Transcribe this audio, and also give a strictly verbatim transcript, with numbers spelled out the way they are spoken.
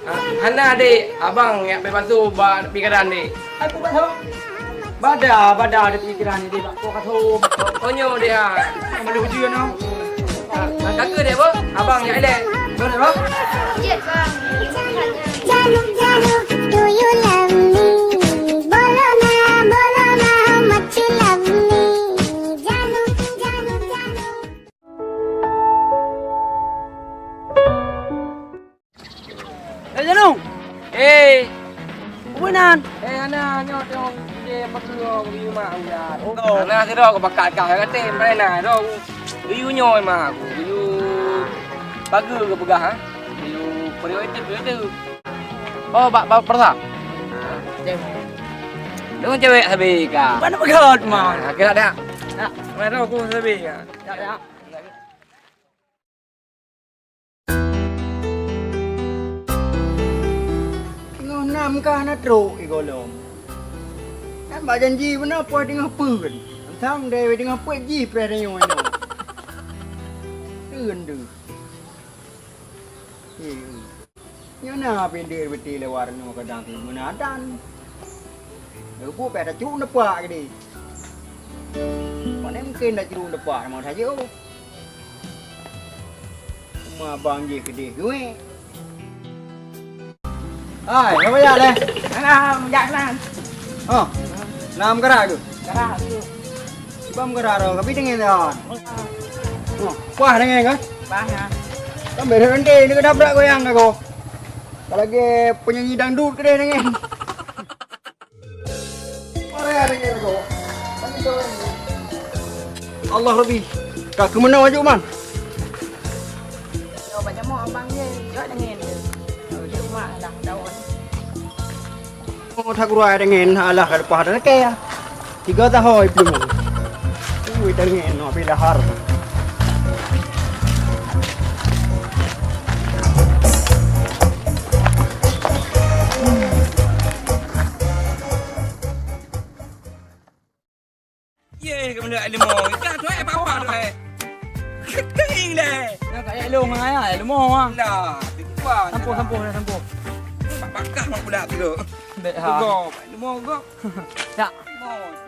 Ha, hana, Dek. Abang nyang beubasoe bak pikiran, Dek. Aku bak thon. Bada, bada ada pikiran ni, Dek. Bak kau ka thon. Oh, nyoe, Dek, ha. Mana ujian, no? Ha, ha, ka keuh, Dek, boh. Abang nyang ilèe. Boleh, boh? Jeuet, Bang. Janu, Janu, do you love me? Bolo na, bolo na, how much you love me? Janu, Janu, Janu. Eh, Janu! Eh! Peue nan? Eh, hana, nyoe teuh, eh, peue keu mak ujan. Oh. Hana sidroe keu bakat kah, kata, mana na, droe. Geuyue nyoe mak aku, geuyue pageue geupeugah, ha? Geuyue prioritas, prioritas. Oh, bak, bak, persa? Dengan cewek sabe ka. Mana peugah, man? Ha, kira dah. Dah. Mana aku sabe ka? Dah, dah. Teungoh nam ka hana trok i gohlom. Kan bak janji beuna poh teungoh peuet. Sang dai teungoh peuet jih preh tanyoe nyoe. Teun deuh. Nyoe na pindér beuti lewat nyoe kadang si meunadan. Leubeh payah tacuruk neupak keudeh. Pane mungken tacuruk neupak sama saja. Uma abang jih keudeh geuwek. Hai, apa ya leh? Alah, mejak nan. Oh, nam gerak tu. Gerak tu. Cuba meugerak tu, tapi dengan jalan. Oh, wah dengan kan? Wah ya. Kan beda nanti ni kena berat goyang aku. Kalau lagi penyanyi dangdut keudeh dengan. Allah Rabbi, ka keumeunang aju man. Yo, bak jamoe abang je, jok dengan dia. Di rumah lah, daun. Oh, that gurui dengan alah ka leupah dan ke ya. Tiga tahun belum. Ui, dengan no bila har. Ye, keumeunang ilmu. Ikan tu eh, bawah tu eh. Kering deh. Nak kat ilmu ngai ah, ilmu ah. Lah, tu kuat. Sampo, sampo, sampo. Pakah mak pula tu. Dek ha. Go, ilmu go. Tak. Ilmu.